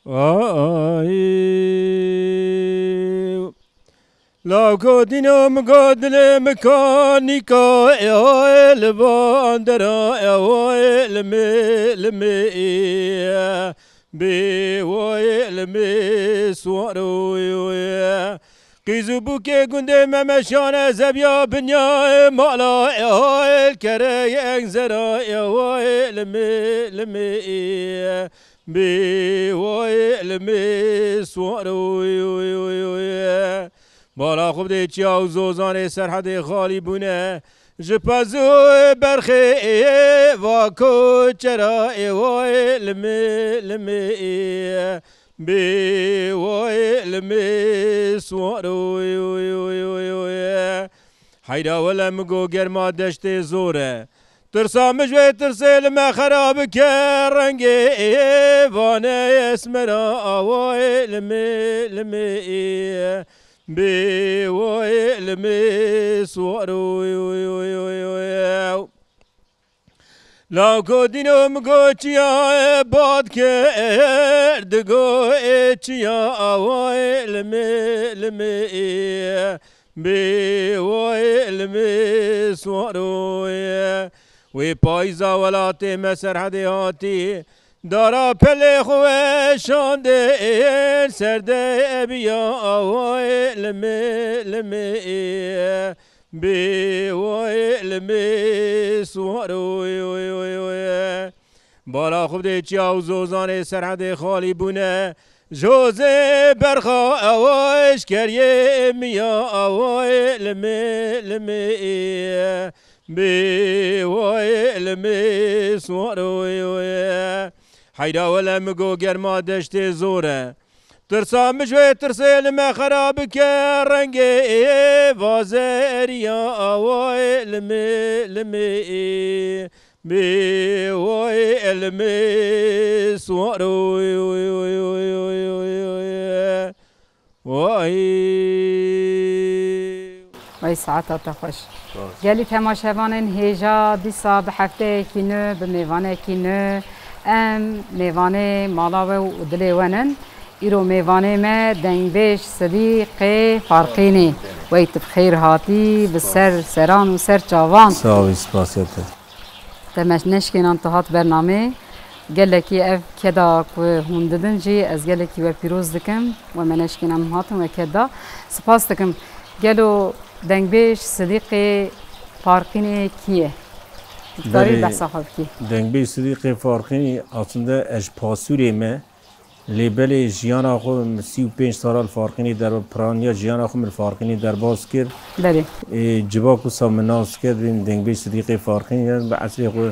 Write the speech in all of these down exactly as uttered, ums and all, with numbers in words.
Ay. Lawko dîno min got dilê min ka nîka, ê ay li van dera, ê ay li me, li me, ê. Bê wayê li me swar oy oy. Qîz û bûkê gundê me meşane zebiya binyayê mala, ê ay li kereyek zera, ê wayê li me, li me, ê. Bê wayê li me swar oy oy oy oy. Bala xwe bidê çiya û zozanê serhedê xalî bûne. Ji pez û berxê ê va koçera ê wayê li me, li me ê. Bê wayê li me swar oy oy oy oy oy. Heyra wele min got germa deştê zor e. Tirsa min ji wê tirsê li me xera bike rengê ê vane esmera awayê li me, li me ê. Bê wayê li me swar oy oy oy oy oy. Lawko dîno min got çiya bad kir, digo ê çiya awayê li me, li me ê. Bê wayê li me swar oy. Wê payîza welatê me serhedê hatî, dara pelê xwe weşandê, serdê ebiya awayê li me, li me ê. Bê wayê li me swar oy oy oy oy. Bala xwe bidê çiya û zozanê serhedê xalî bûne. Jozê berxa ew eşkeriyê miya awayê li me, li me ê. Bê wayê li me swar oy oy. Heyra wele min got germa deştê zor e. Tirsa min ji wê tirsê li me xera bike rengê ê vazeriya awayê li me, li me ê. Bê wayê li me swar oy oy oy oy oy oy oy. Way. Way saeta te xweş. Sağ ol. Gelî temaşevanên hêja dîsa bi hefteyekî nû, bi mêvanekî nû, em mêvanê mala we û dilê we nin. Îro mêvanê me dengbêj Sidîqê Farqînî. Wey tu bi xêr hatî, bi ser seran û ser çavan. Sağ ol, spasiya te. Te me neşkênan tu hat bernamê. Gelekî ev keda ku hûn didin jî ez gelekî we pîroz dikim. We me neşkênan hûn hatin we keda. Spas dikim. Gelo dengbêj Sidîqê Farqînê kî ye? Tu dikarî Belê, behsa xwe bikî? Dengbêj Sidîqê Farqînî aslında ez ji Pasûrê me. Lê belê jiyana xwe min sî û pênc sala li Farqînê derba piraniya jiyana xwe min li Farqînê derbas kir. Belê. Ê, civak wisa min nas kir, bên dengbêj Sidîqê Farqînê ye. Bi eslê xwe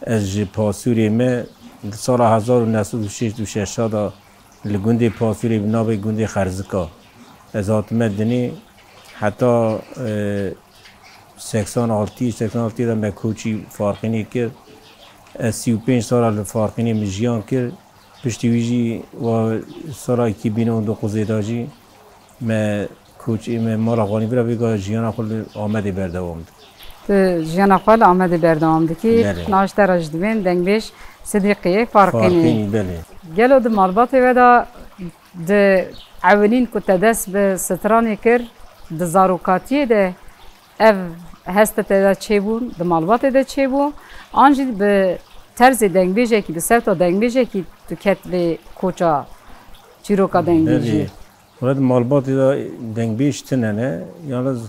ez ji Pasûrê me di sala hezar û neh sed û şêst û şeş de li gundê Pasûrê bi navê gundê Xerzika ez hatime dinê. Heta, e, seksen altı, seksen altı de me koçî Farqînê kir. Ez sî û pênc sala li Farqînê min jiyan kir. Piştî wî jî wa sala iki bin on dokuzê de jî me koçî, me mala xwe anî vira, vêga jiyana xwe li Amedê berdewam dikim. Tu jiyana xwe li Amedê berdewam dikî. Belê. Navê te re jî dibên dengbêj Sidîqê Farqînî. Farqînî, belê. Gelo di malbatê we de di ewilîn ku te dest bi stranê kir, di zarokatiyê de ev heste te de çêbû, di malbatê de çêbû, an jî bi terzê dengbêjekî, bi sewta dengbêjekî tu ket vê koça çîroka dengbêjiyê? Belê. Wele di malbatê de dengbêj tune ne, yalnız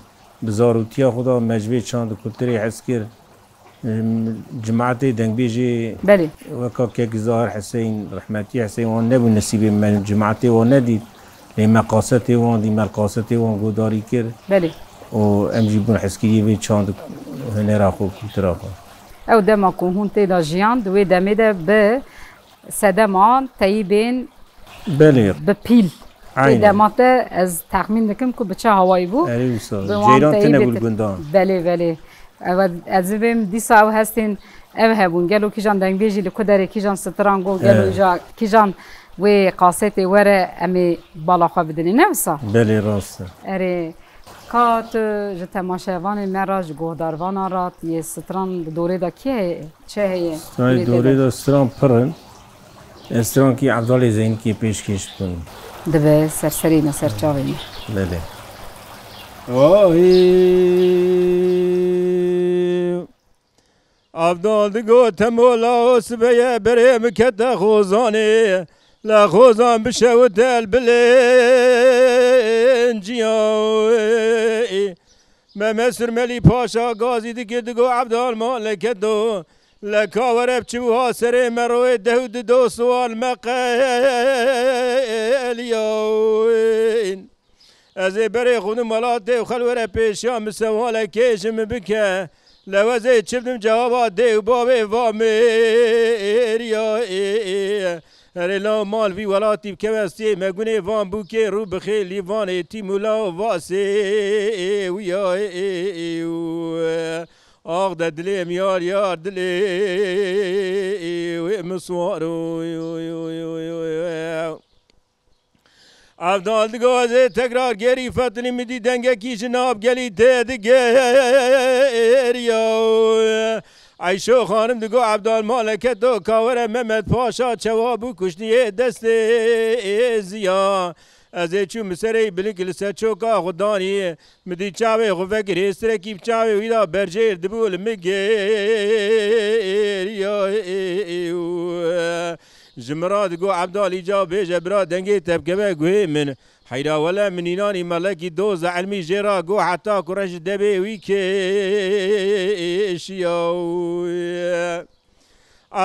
bi zarotiya xwe de me ji vê çand û kulturê hez kir. Em, cimatê dengbêjê Belê. Weka kek Zahir Hüseyin, rehmetî Hüseyin, wan nebû nesîbê me, cimatê wan nedît. Lê me qasetê wan dî, me li qasetê wan godarî kir. Belê. Û em jî bûn hezkiriyê vê çand û hunera xwe, kultura xwe. Ew dema ku hûn tê de jiyan, di wê demê de bi sedeman teyî bên Belê. Bi pîl. Aynen. Tê dema te ez texmîn dikim ku bi çi hawayî bû. Erê wisa. Bi wan Ceyran teyî tine bê bû li te-, gundan. Belê, belê. Ev, ez bibêm dîsa ew hestên ev hebûn. Gelo kîjan dengbêjî li ku derê kîjan stran got, gelo Evet. îja kîjan wê qasetê were em ê bala xwe bidinê. Ne wisa? Belê, rast e. Erê. Ka tu ji temaşevanê me re, ji guhdarvana re, yê stran di dorê de kî heye? Çi heye? Stranê Lê dorê de. De stran pir in. Ez strankî Evdalê Zeynikê pêşkêş bikim. Dibe ser serê me, ser çavê me. Belê. Evdal digot, Temo lawo sibeye berê min kete xozanê. Le xozan bişewite el bilinciya. Mehmet Sürmelî Paşa gazî dikir, digot, Evdal maleketo. Le ka were biçi wiha serê me royê deh û dido siwal me qeliyawin. Ez ê berê xwe dim welatê û xel were pêşiya min sewalekê ji min bike. Le wezê çi bidim cewaba dê û bavê va mêriya ê. Herê law mal vî welatî bikeve stiyê me gunê van bûkê rû bixê lîvanê tîm û law vasê wîya ê. Ax de dilê em yar yar dilê wê min swar o. Evdal digo ez ê tekrar gêrî fetinî min dî dengekî ji nav gelî tê digeriya. Eyşo xanim digo Evdal maleketo ka were Mehmet Paşa çewa bû kuştiyê destê ziya. Ez ê çûm bi serê bilik li ser çoka xwe danî. Min dî çavê xwe vekir hêstirekî bi çavê wî de berjêr dibû li min gêriya. Ji min re digo Evdal îca bêje bira dengê te bikeve guhê min. Heyra wele min nînanî melekî doza elmî jê re got heta ku reş ji debê wî kêşiya.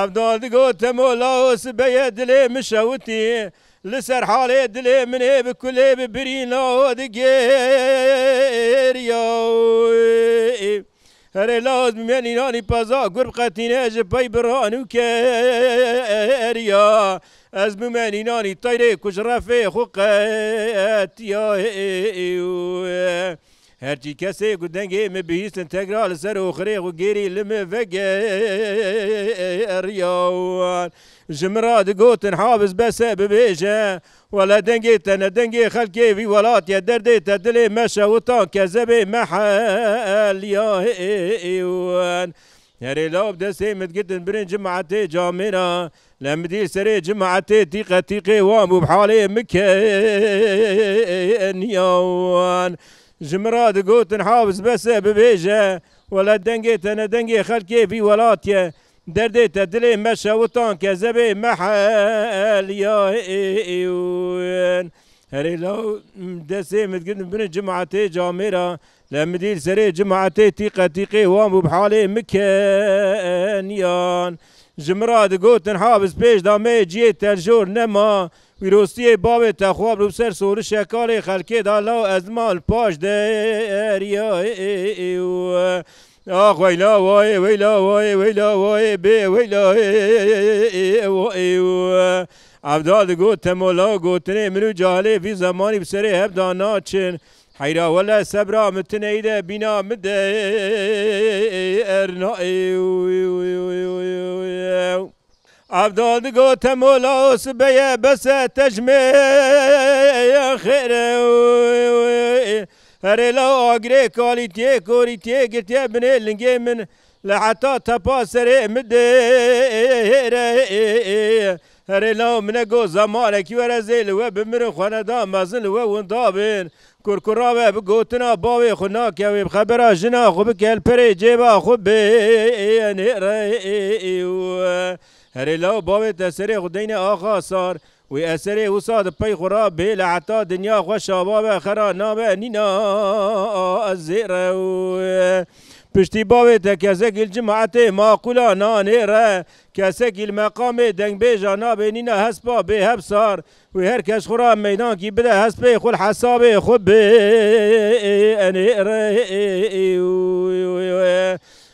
Evdal digot Temo lawo sibeye dilê min şewitî. Li ser halê dilê min ê bi kulê bi birî lawo digêriya. Herê lawo ez bimê nînanî peza gur biqetîne ji pey bi ranû keriya. Ez bûme nînanî teyrê ku ji refê xwe qetiya. Herçî kesê ku dengê min bihîstin tekrar li ser oxirê xwe gêrî li min vegeriya wan. Ji min re digotin Hafiz bes e bibêje. Wele dengê te ne dengê xelkê vî welatî ye, derdê te dilê me şewitan kezebê me heliya wan. Herê law bi destê min digitin birin cimatê camêra. Le min dî serê cimatê tîqe tîqê wan bû bi halê min keniya wan. Ji min re digotin Hafiz bes e bibêje. Wele dengê te ne dengê xelkê vî welatî ye. Derdê te dilê me şewitan kezebê me heliya wan. Herê law destê min digitin birin cimatê camêra. Le min dî li serê cimatê tîqe tîqê wan bû bi halê min keniyan. Ji min re digotin Hafiz pêş da me ciyê te li jor nema. Wî rostiyê bavê te xwe bi ser sor û şekalê xelkê da law ez dima li paş deriyayê. Ax weyla wayê, weyla wayê, weyla wayê, bê weyla ê, ê, ê, ê, ê, ê, ê, ê, ê. Evdal digot Temo law gotinê min û cahalê vî zemanî bi serê hev da naçin. Heyra wele sebra min tineyî de bîna min de erna. Evdal digot Temo law sibeye bes e te ji me xêr e. Herê law agirê kalîtiyê korîtiyê girtiye binê lingê min. Li heta tepa serê min dêre. Herê law min e got zemanekî were zê li we bimirin xwe neda mezin li we winda bin. Kurkura we bi gotina bavê xwe nake wê bi xebera jina xwe bike li perê cêba xwe bê nêre. Herê law bavê te serê xwe deyne axa sar. Wê eserê wisa di pey xwe re bê li heta dinya xwe şaba be xera nabe nîna zêre. Piştî bavê te kesekî li cimatê maqûla nanê re, kesekî li meqamê dengbêja nabê nîna hespa bê hevsar. Wê her kes xwe re meydankî bide hespê xwe li hesabê xwe bê enê re.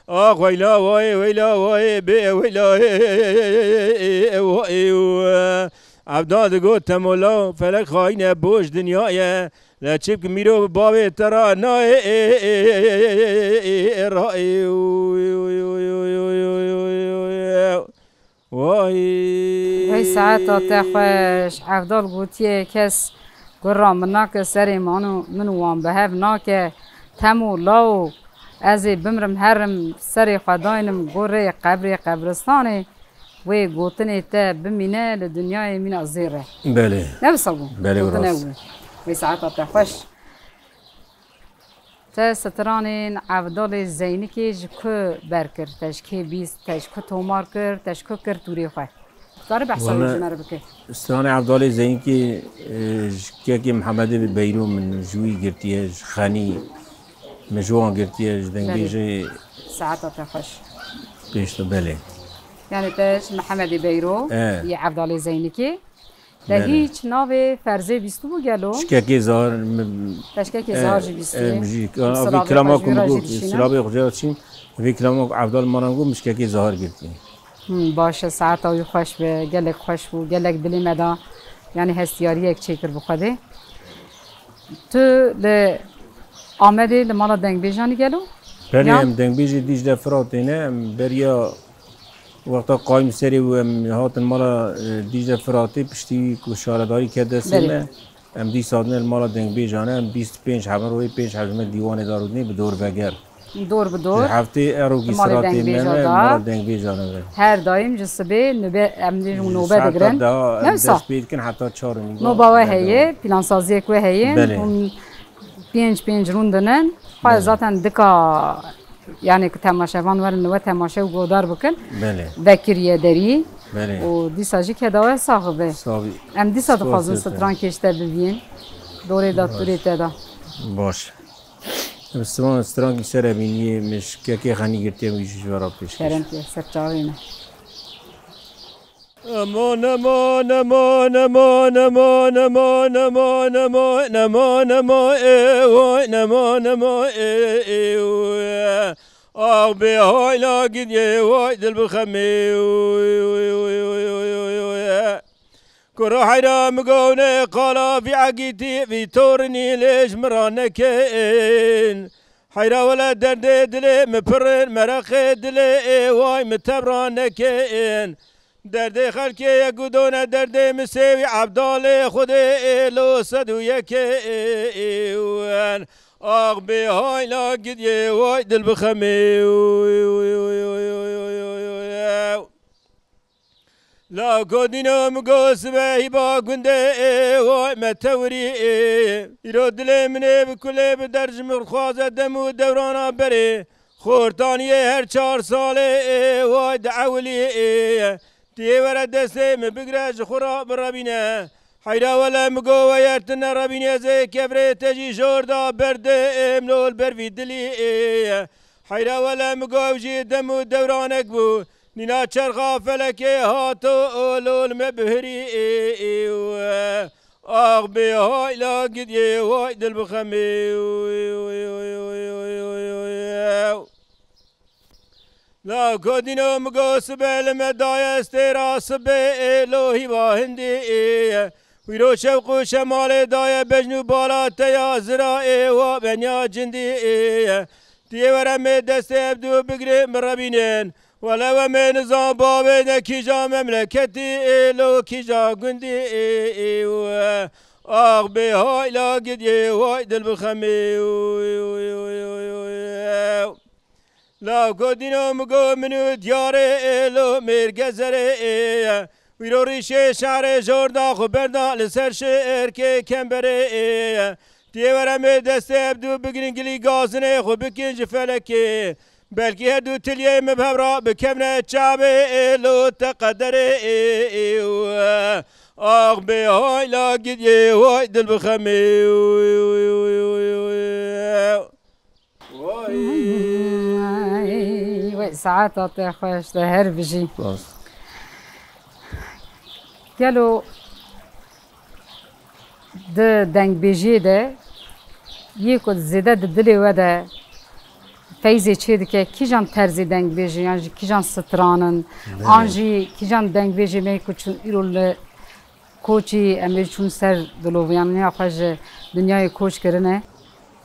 Ax weyla wayê, weyla wayê, bê weyla ê, ê, ê, ê, ê, ê. Evdal digot Temo law, felek xayîn e, boş dinya ye. Le çi bik mîrov bavê te ra nayê, ê, ê, ê, ê, ê, ê, ra, ê, û, ê, û, ê, û, ê, û, ê, û, ê, û, ê, û, ê, û. Wey saeta te xweş. Evdal gotiye kes gurra min nake serê mano min û wan bi hev nake. Temo law ez ê bimrim herim serê xwe daynim gorê qebrê qebristanê. wê gotinê te bimîne li dinyayê mîna zêr e. Belê. Ne wisa bû? Belê, Gotin ew rast. Bû. Wê saeta te xweş. Te stranên Evdalê Zeynikê ji ku ber kir? Te ji kê bîst? Te ji ku tomar kir? Te ji ku kir tûrê xwe? Dikare behsa wê Wala, ji me re bike? Stranê Evdalê Zeynikê, e, ji kekê Mihemedê Beyro min ji wî girtiye, ji Xenî min ji wan girtiye, ji Belê. dengbêjê Saeta te xweş. pêş de belê. Yani te ji Mihemedê Beyro E. yê Evdalê Zeynikê. Te Belê. hîç navê Ferzê bîstibû gelo? Şikekê zahar, m-, Te şikekê e, zahar jî bîstiye. em jî, a, vê Silavê kilama xwe ku jî min re got, jî dişîne. Silavê xwe jî re dişîn, vê kilama ku Evdal Maran got, min şikekê zahar girtî. Hmm, baş e, saeta wî xweş be, gelek xweş bû, gelek dilê me da, yani hestiyariyek çêkir bi Xwedê. Tu li Amedê li mala dengbêjanî gelo? Belê, Yan? em dengbêjê Dîcle Firatê ne, em beriya wexta qayim serê û em hatin mala, e, Dîcle Firatê, piştî wî ku şaredarî ket destê Belê. me, em dîsa din li mala dengbêjan e, em bîst û pênc heb in, rojê pênc heb ji me dîwanê da rûdinê bi dor veger. Dor bi dor. Ji heftê erokî Di malê siratê me dengbêja me, da. mala dengbêjan e. Her daim ji sibê nûbe, em dê ji Ji nobe saeta digirin. da em Ne wisa? dest pê dikin heta çar û nîva Noba we derdewam. heye, plansaziyek we heye. Belê. Hûn pênc pênc rûn dinin. Xwe Belê. zaten dika, yani ku temaşevan werin li we temaşe û godar bikin. Belê. Vekiriye derî. Belê. Û dîsa jî keda we sax be. Sax bî. Em dîsa Spas dixwazin dê te. strankê ji te bibînin. Dorê da Baş. turê te da. Baş. Em stran-, strankî ser Emîniyê min ji kekê Xenî girtiye, wî jî ji we re pêşkêş. Kerem ke, ser çavê me. Aman, aman, aman, e, way, neman, neman, e, e, way. Ax bê hayla gidiyê, way dil bi xemê, oy, oy, oy. Kuro heyra mi gone qala vî egîtî, vî torinî lê ji min ra nekin. Heyra wele derdê dilê mi pirin, meraqê dilê ê, way mi tebra nekin. Derdê xelkê ye gudone, derdê mi sêwî Ebdalê Xwedê ê lo sed û yekê ê wen. Ax bê hayla gidiyê, way dil bi xemê. La godîno mi go sibe hîba gundê ê, way me tewirî ê. Îro dilê min ê bi kulê bi derc min xwaze dem û dewrana berê. Xortaniyê her çar salê ê, way di ewilî ê. Tiyê were destê min bigre ji xwe ra birebîne. Heyra wele mi go weyertine rebîne zê kevrê te jî jor da berdê ê, min ol ber vî dilî ê. Heyra wele mi go ew jî dem û dewranek bû. Nîna çerxa felekê hato ol ol me bihirî ê, ê, ê. Ax bê hayla gidiyê, way dil bi xemê. La godîno mi go sibe li me daye stêra sibê ê, lo hîva hindî ê. Wîro şewq û şemalê daye bejn û bala te ya zira ê, wa benya cindî ê. Tiyê were mê destê ev du bigirê mi rebînin. Wele we mê nizan bavê de kîja memleketî ê, lo kîja gundî ê, ê, we. Ax bê hayla gidiyê, way dil bi xemê. La godîno mi go min û diyarê ê, lo mêr gezerê ê. Wîro rîşê şarê jor da xwe berda li ser şêrkê kemberê ê. Tiyê were mê destê ev du bigrin gilî gazinê xwe bikin ji felekê. Belkî her du tiliyê min bi hev ra bikevne çavê ê, lo te qederê ê, ê, we. Ax bê hayla gidiyê, way dil bi xemê. Vay. Vay, saeta te xweş, te her bijî. Spas. Gelo di dengbêjiyê de yê ku zêde di dilê we de feyzê çê dike, kîjan terzê dengbêjê, yan jî kîjan stranin, Belê. an jî kîjan dengbêjê me ku çûn îro li koçî, em ê çûn ser diloviyaniya xwe ji dinyayê koç kirine.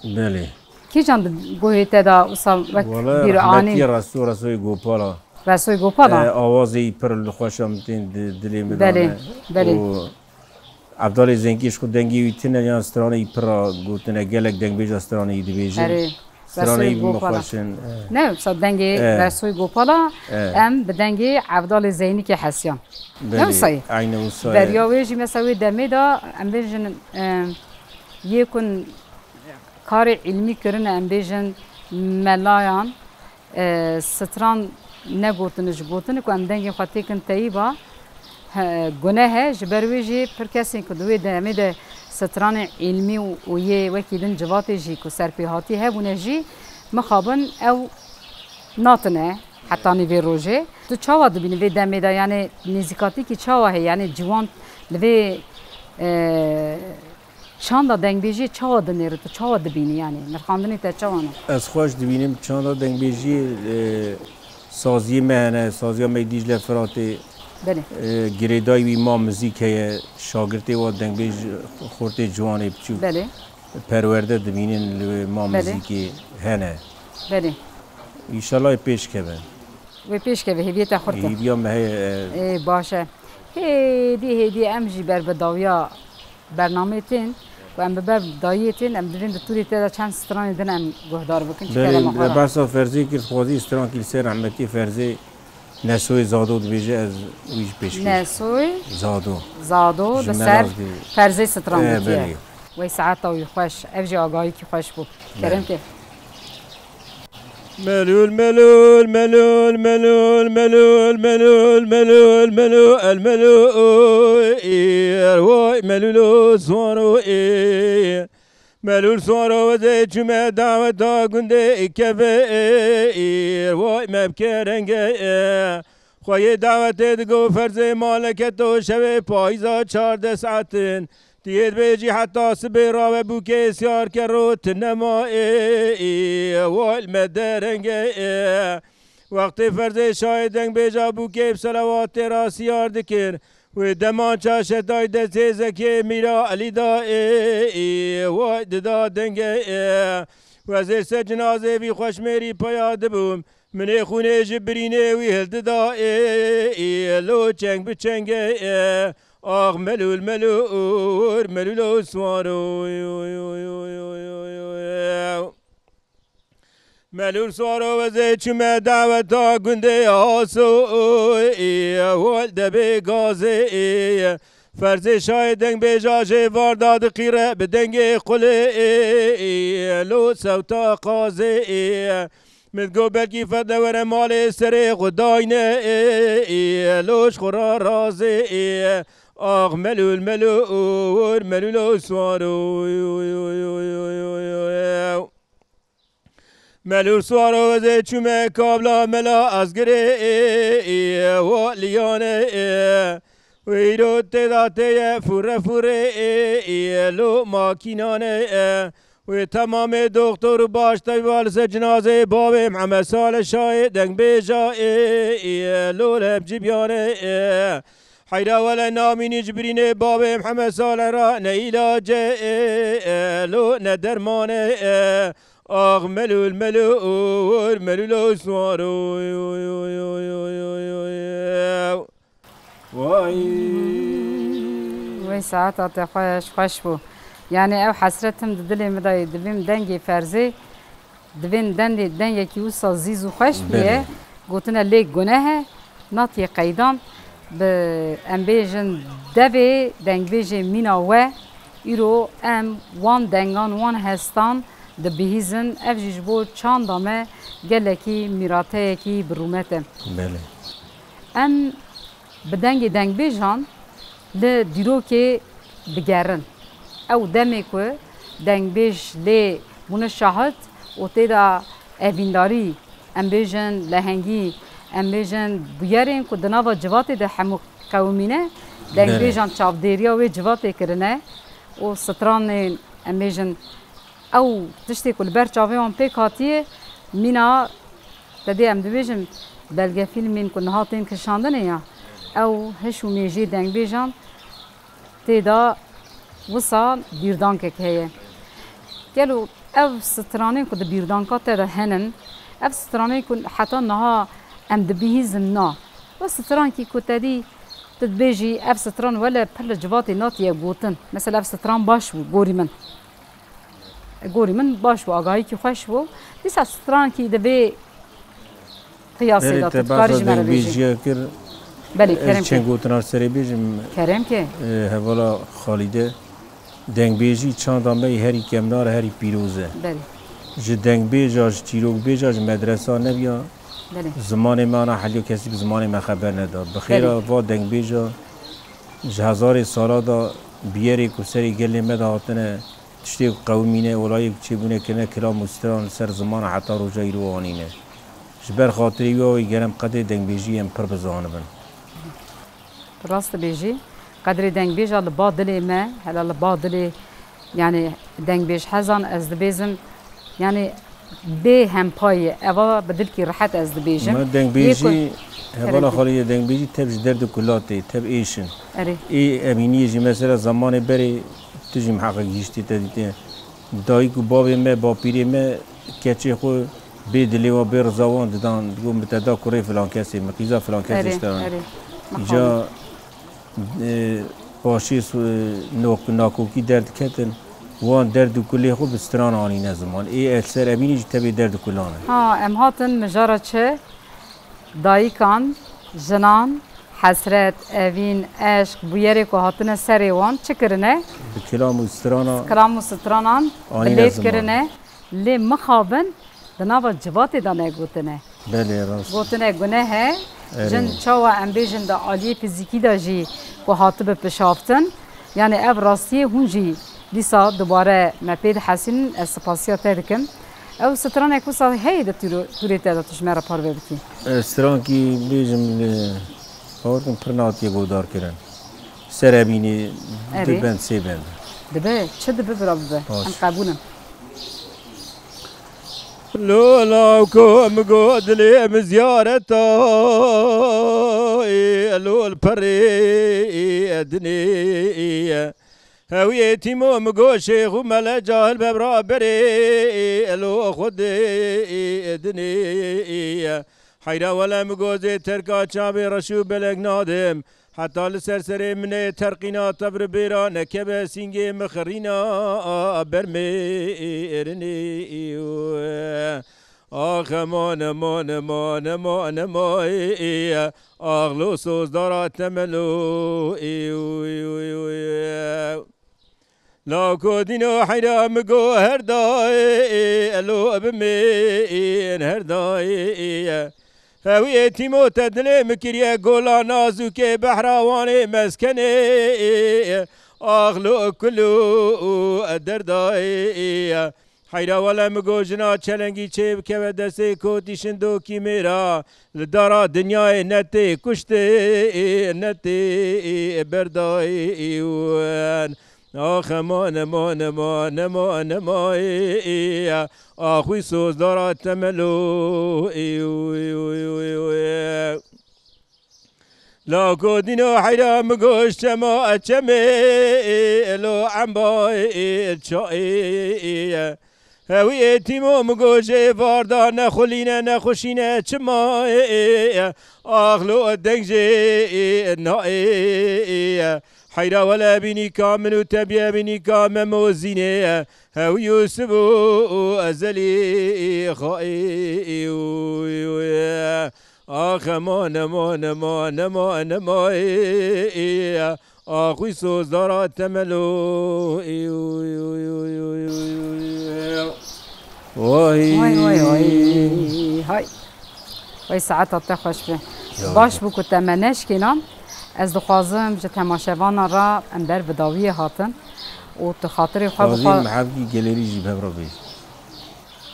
Belê. Kîjan di guhê te de wisa wek Wala bîr rehmetî anî? Resto, Restoyê Gopal a. Restoyê Gopal a? E, awazê wî pir li xweş a, min tên di dilê min Belê, de ne. belê. Û Evdalê Zenkî ji xwe dengê wî tune, yan stranê wî pir a gotine, gelek dengbêja stranê wî dibêjin. Erê. Stranê Resoyê wî Gopala. Xweş in. Ne, wisa dengê Eh. Resoyê Gopala, Eh. em bi dengê Evdalê Zeynîkê hesiyan. Belê, Ne wisa ye? Eyne wisa ye. Beriya wê jî mesela wê demê de em bêjin, e, yê ku karê îlmî kirine, em bêjin melayan, e, stran negotine ji gotin ku em dengê xwe têkin teyîba, he, guneh e. Ji ber wê jî pir kesên ku di wê demê de stranê îlmî û, û yê wekî din civatê jî ku serpêhatî hebûne jî mixabin ew natine heta nîvê rojê. Tu çawa dibînî vê demê de, yanî nêzîkatîkî çawa heye, yanî ciwan li vê, e, çanda dengbêjiyê çawa dinêre, tu çawa dibînî, yanî nirxandinê te çawa ne? Ez xweş dibînim çanda dengbêjiyê, e, saziyê me hene, saziya me Dîcle Firatê, Belê. e, girêdayî wî Ma Mizîk heye, şagirtê wa dengbêj xortê ciwanê biçûk Belê. perwerde dibînin li wê Ma Belê. Mizîkê hene. Belê. Înşallah pêş keve. Wê pêş keve, hêviyê te xurt e. Hêviya me heye, e, Ê, baş e. Hêdî, hêdî em jî ber bi dawiya bernameyê tên, ku em bi ber dayiyê tên, em divên di tûrê te de çend stranê din em guhdar bikin, çi Belê, kerema xwe re. Behsa Ferzê kir, dixwazî strankî li ser rehmetî Ferzê Nesoyê Zado dibêje, ez wî jî pêşkêş Nesoyê Zado. Zado Ji di me ser razî. Ferzê stran Eh, dikî ye. belê. Wey saeta wî xweş, ev jî agahîkî xweş bû. Kerem Belê. ke. Melûl, melûl, melûl, melûl, el melûl, oy, er, vay, melûlo, swaro, ê. Melûl swaro, ez ê çûme daweta gundê, keve, ê, er, vay, me bike renge, ê. Xweyê dawetê digo, Ferzê maleketo, şevê payîza çardeh saetin. Tu yê dibêjî heta sibê rabe bûkê siyar kero, tu nema ê, ê, wal me derenge ê. Wextê Ferzê şayê dengbêja bûkê bi selawatê ra siyar dikir, wê demança şetay destê zekê Mîra Elî da ê, ê, way dida denge ê. Wezêr ser cinazê vî xweşmêrî paya dibûm, minê xûnê ji birînê wî hildida ê, ê, lo çeng bi çenge ê. Ax melûl melûl, melûlo swaro. Melûl swaro, ez ê çûme daweta gundê Aso, ê, hol debê gazê, ê. Ferzê şayê dengbêja jê varda diqîre bi dengê qulê, ê, ê, lo sewta qazê, ê. Min go belkî fedne were malê serê xwe dayne, ê, ê, lo ji xwe ra razê, ê. Ax melûl melûl, melûlo swaro. Melûl swaro, ez ê çûme kabla mela Azgirê, ê, ê, wo liyane, ê. Wê îro tê da tê ye fûre fûrê, ê, ê, lo makînane, ê. Wê temamê doktor û baş tebîba li ser cinazê bavê Mihemed Salih Şahê dengbêja ê, ê, lo li hevcî biyane, ê. Heyra wele namînî ji birînê bavê Mihemed Salih ra ne îlace, ê, ê, lo ne dermane, ê. Ax melûl melûl, melûlo swaro. Vay. Wey saeta te xweş, xweş bû. Yanî ew hesret tim di dilê min de ye, divêm dengê Ferzê, divên dendê, dengekî wisa zîz û xweş bûye. Belê. Gotine lê guneh e, natiye qeydan. Bi, em bêjin, devê dengbêjê mîna we, îro em wan dengan, wan hestan dibihîzin. Ev jî ji bo çanda me gelekî mîrateyekî bi rûmet e. Belê. Em bi dengê dengbêjan li dîrokê digerin. Ew demê ku dengbêj lê bûne şahid û tê de evîndarî, em bêjin lehengî, em bêjin bûyerên ku di nava civatê de hemû qewimîne, Belê. dengbêjan çavdêriya wê civatê kirine û stranên, em bêjin, ew tiştê ku li ber çavê wan pêk hatiye, mîna, te dê em dibêjin, belgefîlmên ku niha tên kişandinê ya, ew hiş û mêjê dengbêjan tê de wisa bîrdankek heye. Gelo ev stranên ku di bîrdanka te de henin, ev stranên ku heta niha em dibihîzin na, ev strankî ku te dî, tu dibêjî, ev stran wele pir li civatê natiye gotin. Mesela ev stran baş bû, gorî min. Gorî min baş bû, agahîkî xweş bû. Dîsa strankî di vê qiyasê Berê de te tu dikarî behsa ji me re bêjî. Dengbêjiya kir. Belê, kerem ke. Ez çend gotina serê bêjim. Kerem ke. E, hevala Xalîde. Dengbêjî çanda me yê herî kevnar e, herî pîroz e. Belê. Ji dengbêja, ji çîrokbêja, ji medresa nebiya, Belê. Zimanê me ana heliyo, kesî bi zimanê me xeber neda. Bi xêra Belê. Va dengbêja ji hezarê sala da biyerê ku serê gelê me de hatine, tiştê ku qewimîne, olayê ku çêbûne kirine kilam û stran li ser zimana heta roja îro anîne. Ji ber xatirê wî awê gerem qedê dengbêjiyê em pir bizanibin. Tu rast dibêjî. Qedrê dengbêja li ba dilê me, hela li ba dilê, yani dengbêj hezan ez dibêzim, yani bê hempayê, eva bi dilkî rehet ez dibêjim. Me Yê ku dengbêjî, hevala Xalî ye, dengbêjî tev ji derd û kulatê, tev êşin. Erê. Ê Emîniyê jî mesela zamanê berê tu jî miheqeq gihîştî te dîtiye. Dayik û bavê me, bapîrê me keçê xwe bê dilê wan, bê riza wan didan, digot, "Min te da kurê filan kesê, min qîza filan kesê Erê, ji te re." erê. Îca, e, paşê su-, nok-, nakokî derdiketin, wan derd û kulê xwe bi stran anîne ziman. Ê ez ser Emînî jî tevê derd û kulan e. Ha, em hatin mijara çi? Dayikan, jinan, hesret, evîn, eşq, bûyerê ku hatine serê wan, çi kirine? Bi kilam û strana Kilam û stranan Anîne bilêv ziman. kirine, lê mixabin di nava civatê de negotine. Belê, rast. Gotine guneh e. Erê. Jin çawa em bêjin di aliyê fizîkî de jî ku hatibe pişaftin. Yani ev rastiyê hûn jî dîsa dubare me pê dihesînin, ez sipasiya te dikim. Ew stranek wisa heye di tûro-, tûrê te de tu ji me re parve bikî. Ez strankî bêjim li Hawrkin pir natiye godarkirin. Ser Emînê Erê. du bend, sê bend. Dibe, çi dibe bira bibe? Baş. Em qebûl in. Lo lawko min got dilê min ziyareta, ê, lo li perê, ê, dinê, ê. Hewiyê tîmo min got şêx û mele cahil be bira berê, ê, lo xwedê, ê, dinê, ê. Heyra wele min got zê terka çavê reş û belek nadim. Heta li ser serê min ê terqîna tevr bêra nekeve sîngê min xirîna ber mêrinê. Ax eman, eman, eman, eman, eman, ê, ê, ax lo sozdara temelo, ê, ê, ê, ê, ê. Lako dîno heyra min go her dayê, elo bimên her dayê. Hewiyê tîmo te dilê min kiriye gola nazûkê behra wanê meskenê. Ax lo kulu derdayê. Heyra wele min go jina çelengî çê bikeve destê kotî şindokî mêra. Li dara dinyayê netê kuştê, netê berdayê wen. Ax eman, eman, eman, eman, eman, ê, ê, axwî sozdara temelo, ê, ê, ê, ê, ê, ê. Lako dîno heyra min goş çema çemê, ê, lo emba, ê, çayê. Hewiyê tîmo min go jê varda nexulîne, nexuşîne çima ê, ê, ax lo deng jê, ê, na, ê, ê. Heyra wele bînîka min û te bîye bînîka Memo Zînê. Hew Yûsif û Ezelî xayê, ê, ê, ê. Ax eman, eman, eman, eman, eman, ê, ê. Axwî sozdara temelo. Vay. Vay, vay, vay. Hay. Vay saeta te xweş be. Ya. Baş bû ku te me neşkênan. Ez dixwazim ji temaşevanan re em ber bi dawiyê hatin û tu xatirê xwe Xwazî bixwe- mihevkî gelerî jî bi hev re bê.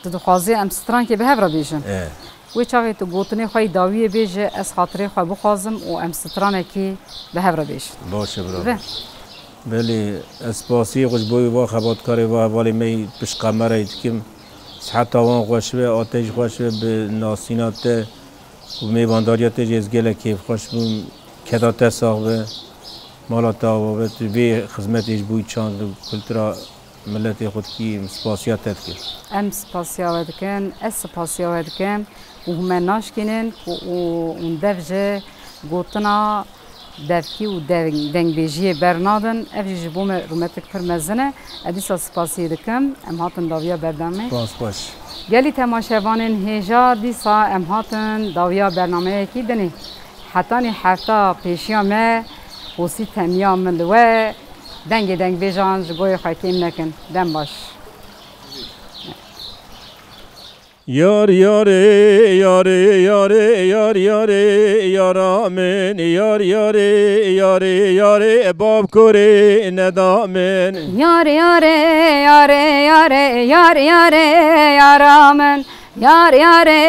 Tu dixwazî em strankê bi hev re bêjin? E. Wê çaxê tu gotinê xwe yî dawiyê bêje, ez xatirê xwe bixwazim û em stranekî bi hev re bêjin. Baş e, bira. Bi. Belê, ez spasiyê xwe ji bo wê va xebatkarê va hevalê me yî pişt qemerayê dikim. Siheta wan xweş be, a te jî xweş be, bi nasîna te û mêvandariya te jî ez gelek kêfxweş bûm. Keda te sax be, mala te ava be, tu vê xizmetê ji bo çand û kultura miletê xwe dikî, em spasiya te dikin. Em spasiya we dikin, ez spasiya we dikim û hûn me naşkînin ku û hûn dev ji gotina devkî û deng-, dengbêjiyê bernadin. Ev jî ji bo me rûmetik pir mezin e. Ez dîsa spasiyê dikim. Em hatin dawiya berdamê. Spas xweş. Gelî temaşevanên hêja, dîsa em hatin dawiya bernameyekî dinê. Hetanî hefta pêşiya me, Hosî temiya min li we, dengê dengbêjan ji goyê xwe kêm nekin. Dem baş. Yar yarê, yarê, yarê, yar yarê, yara min, yar yarê, yarê, yarê, bav korê neda min. Yar yarê, yarê, yarê, yar yarê, yara min. Yar yarê,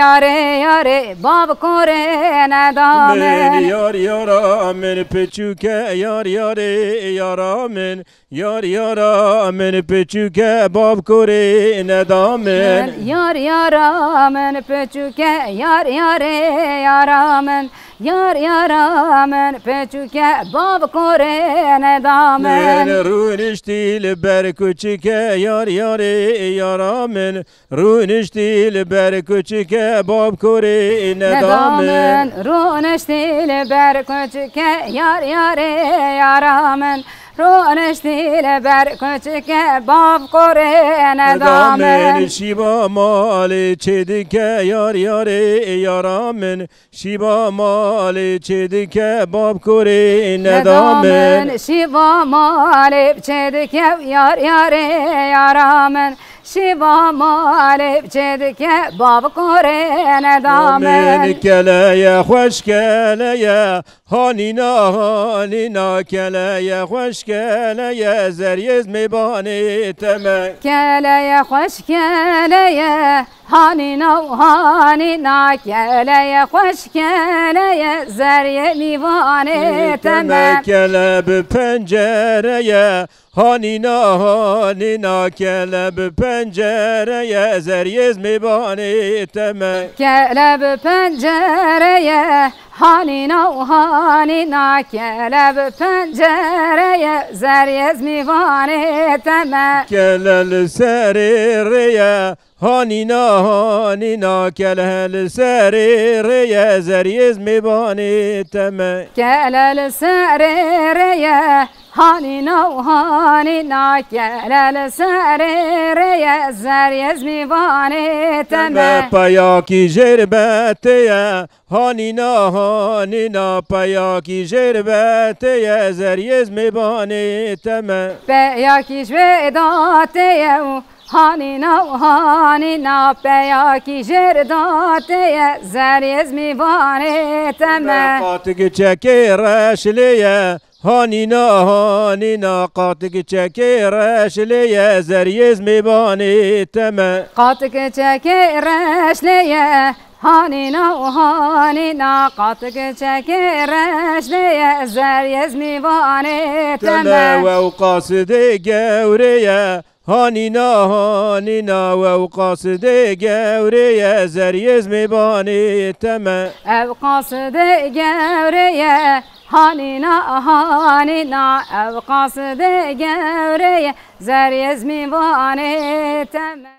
yarê, yarê, bav korê neda min. Yar yara min piçûke, yar yarê, yara min. Yar yara min piçûke, bav korê neda min. Yar yara min piçûke, yar yarê, yara min. Yar yara min piçûke, bav korê neda min. Rûniştî li ber kuçike, yar yarê, yara min. Rûniştî li ber kuçike, bav korê neda min. Rûniştî li ber kuçike, yar yarê, yara min. Rûniştî li ber kuçike, bav korê neda min. Şîva malê çêdike, yar yarê, yara min. Şîva malê çêdike, bav korê neda min. Şîva malê çêdike, yar yarê, yara min. Şîva malê çêdike, bav korê neda min. Keleye xweş keleye, hanîna, hanîna, keleye xweş keleye, zeriyê mêvanê te me. Keleye xweş keleye, hanîna û hanîna, keleye xweş keleye, zeriyê mêvanê te me. Kele bi pencereye, hanîna, hanîna, kele bi pencereye, zeriyê mêvanê te me. Kele bi pencereye, hanîna û hanîna, kele bi pencereye, zeriyê mêvanê te me. Kele li serê rê ye, hanîna, hanîna, kele li serê rê ye, zeriyê mêvanê te me. Kele li serê rê ye, hanîna û hanîna, kele li serê rê ye, zeriyê mêvanê te me. Peyakî jêr betê ye, hanîna, hanîna, peyakî jêr betê ye, zeriyê mêvanê te me. Peyakî ji vê datê ye û hanîna û hanîna, peyakî jêr datê ye, zeriyê mêvanê te me. Qatik çekê reş lê ye, hanîna, hanîna, qatik çekê reş lê ye, zeriyê mêvanê te me. Qatik çekê reş lê ye, hanîna û hanîna, qatik çekê reş lê ye, zeriyê mêvanê te me. Te me wew qasidê gewrê ye, hanîna, hanîna, wew qasidê gewrê ye, zeriyê mêvanê te me. Ew qasidê gewrê ye, hanîna, hanîna, ew qasidê gewrê ye, zeriyê mêvanê te me.